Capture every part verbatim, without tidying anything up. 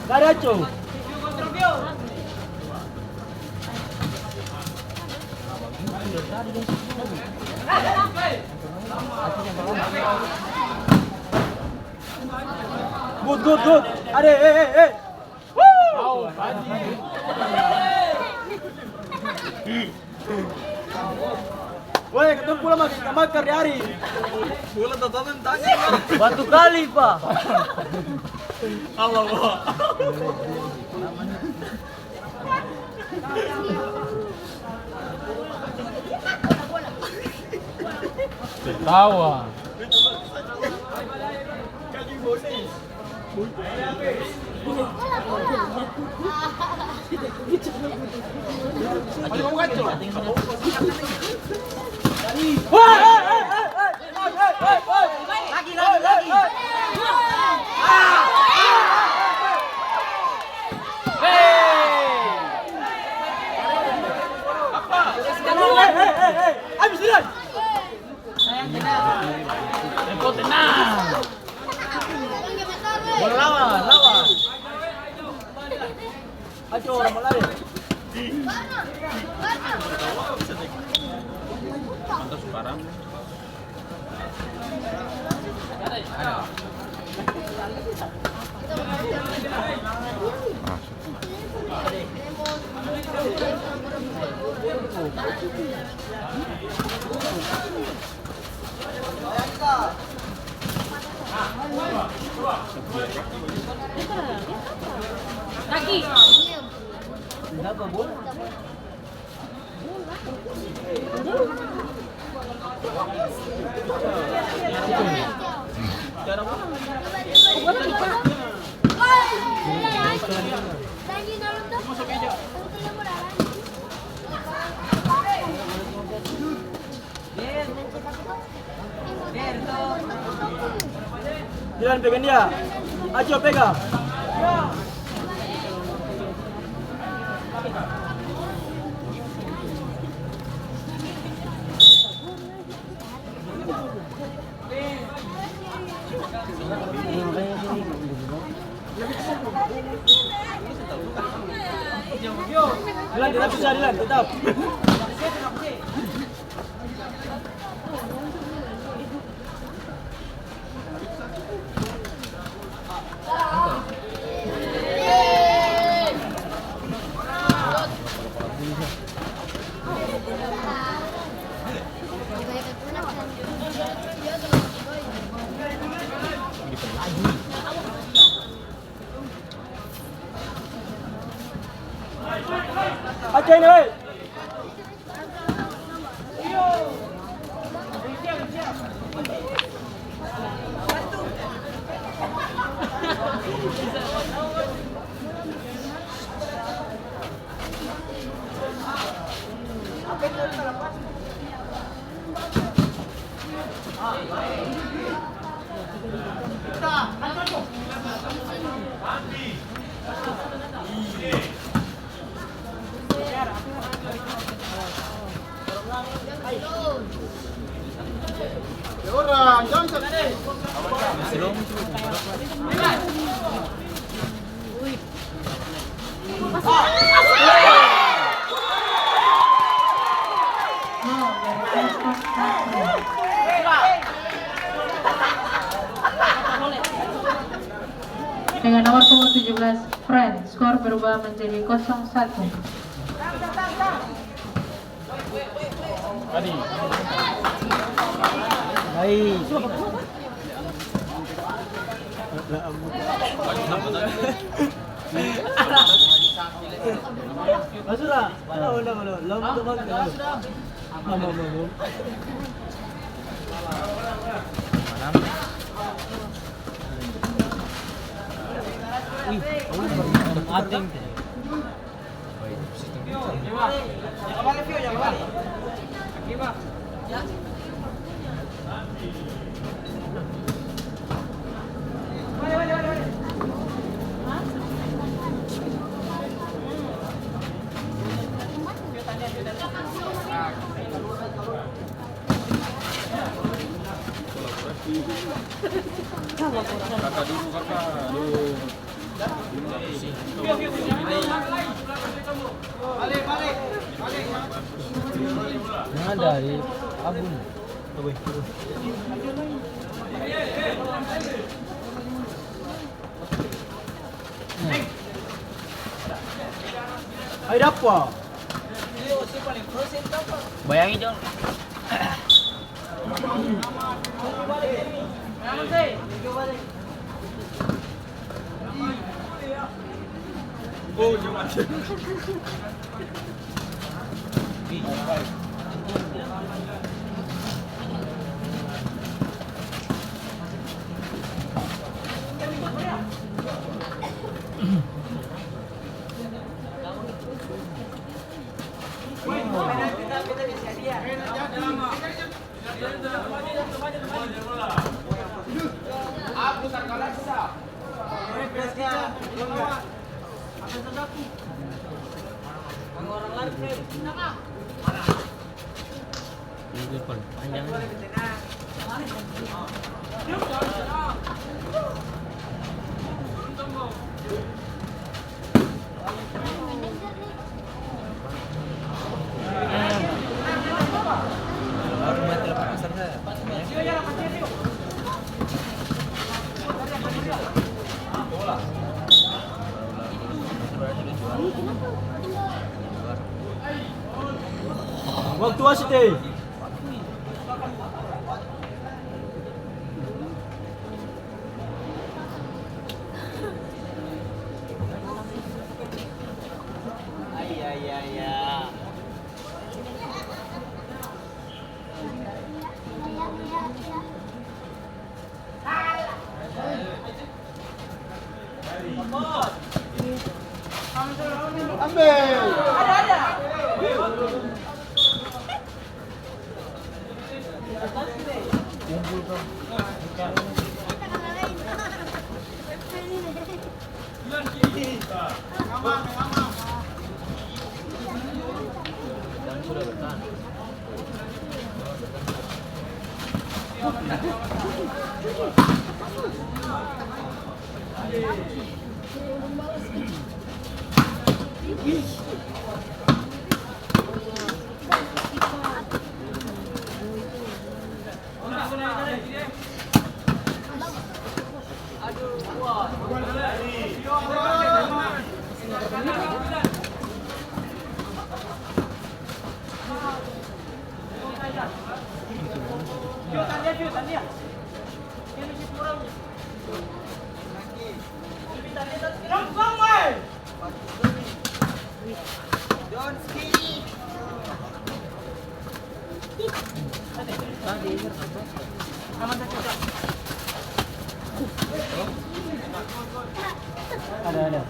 Garaco. Good, good, good. Ade, eh, eh, eh. Weh, katong pulang makan bakar di hari. Batu kali, Pa. Allah, Allah. Tertawa. Lagi, lagi, lagi. Abis, Dilan. Tempo, tenang. Bola lawan, lawan. Ayo, orang mau lari. Mantap, sekarang. Kaki. Dilan, pegang dia. Aco, pegang. Dilan, tetap bisa, Dilan, tetap. Aco ini, woi. Dengan nomor punggung tujuh belas, Friend, skor berubah menjadi kosong satu. Adi. Baik. Masuk lah. Mana, mana, mana? Lom, lom, lom. Lom, lom, lom, lom. Ih, kamu baru datang. Nah, dari Abun. Ayo dapa. Bayangi dong. Waktu wasit, e. Ada, ada.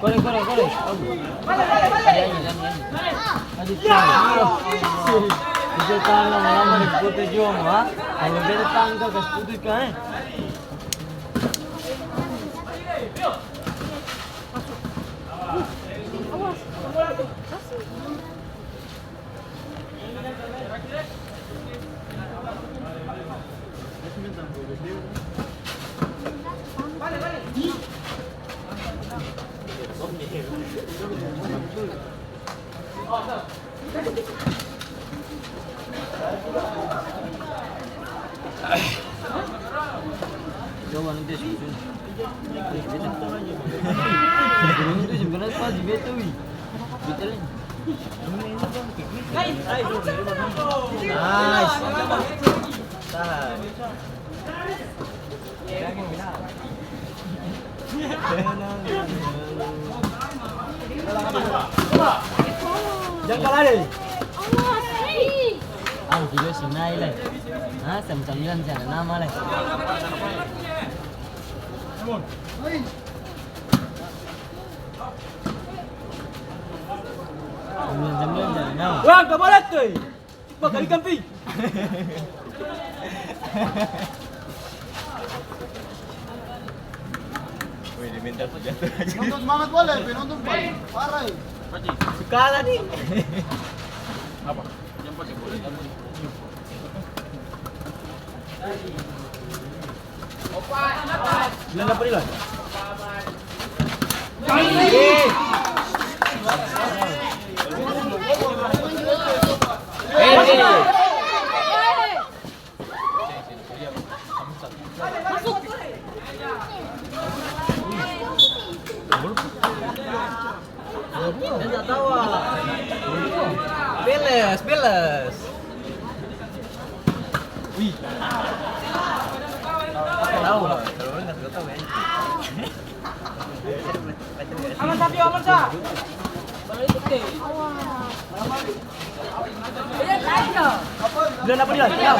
Kore, kore, kore. Aduh, aduh, aduh. Aduh, aduh. Itu tangan lama-lama di foto jua, ha? Kalau beta tangka kas putus ka, e. Nice. Tahan. Jang kalari. Ah, video si Nai lai. Ah, sam-, sambilan si ana nama lai. Wah, nggak boleh tuh. Cuma kali kan, Pi. Wih, dia minta senjata aja. Nonton semangat boleh, Pi, nonton, Pi. Parah, ya. Sekali nih. Apa? Bilang apa, Dilan? Beles, beles. Wih. Tahu, kalau orang nggak tahu, ya. Aman, Sa, aman, Sa. Bilang apa dia? Bilang.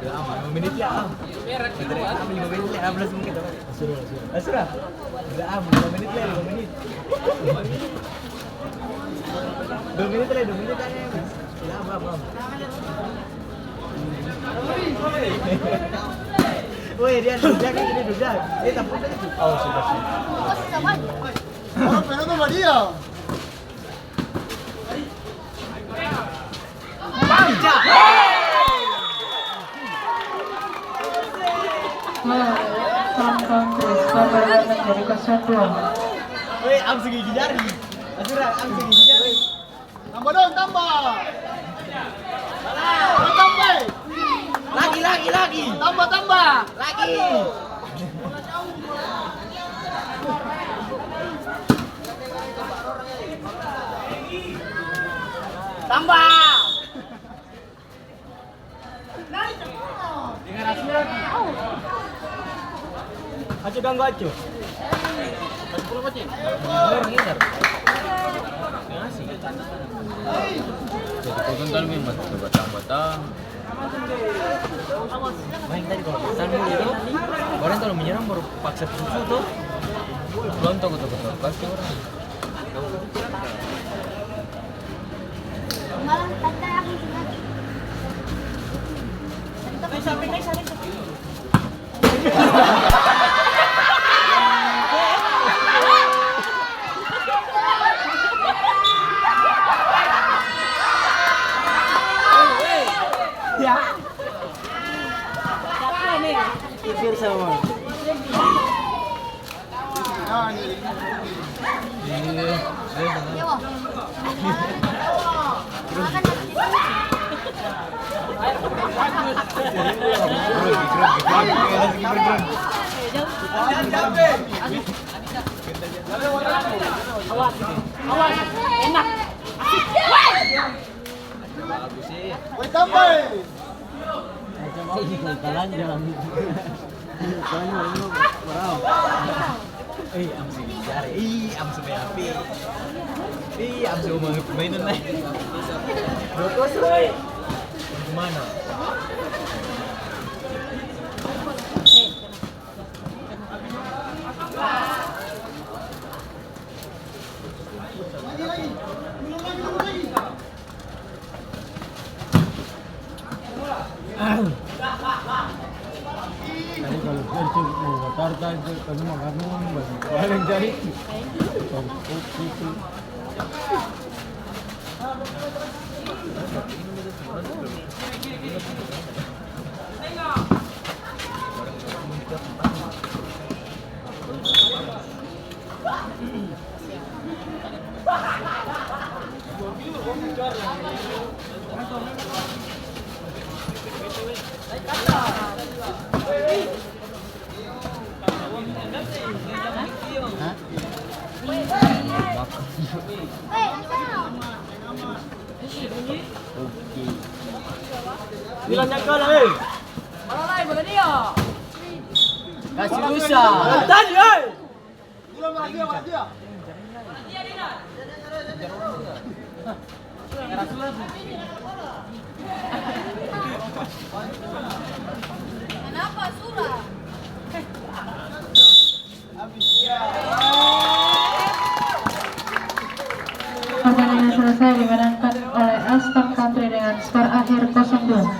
Lima menit ya, Am. Lima menit ya, Am, langsung kita. Sudah, sudah. Ah, sudah. Udah, Am, lima menit ya, lima menit. Dua menit ya, dua menit ya, Am. Udah, Am, Am, Am. Woi, dia duduk, dia duduk. Eh, tampuk tadi tuh. Oh, sudah, sudah. Orang penonton sama dia. Weh, am segi gigi jari. Asura, am segi gigi jari. Tambah dong, tambah. Tambah, tambah. Lagi, lagi, lagi. Tambah, tambah. Lagi. Tambah. Aco ganggu Aco. Jadi, kan memang batang-batang. Maeng tadi kalo batang dulu to, barang kalo menyerang baru paksa susu to. Lontok to, betul. Pasti orang. Ya. Pikir sama. Awas, awas, enak. Woi, tambah. Macam apa sih, kalau talanjang? Talanjang, ini berapa? Eh, am segi jari. Ih, am segi api. Ih, am segi mainan, eh. Dua kosong. Mana? Tadi kalo Persib mo batarta itu, kami mo gabung, bagi paling jadi. Oke. Bilang nyangka lah, eh. Kasih lusa. Tadi, eh. Kenapa surah? Pertandingan selesai dimenangkan oleh Aston Country dengan skor akhir kosong dua.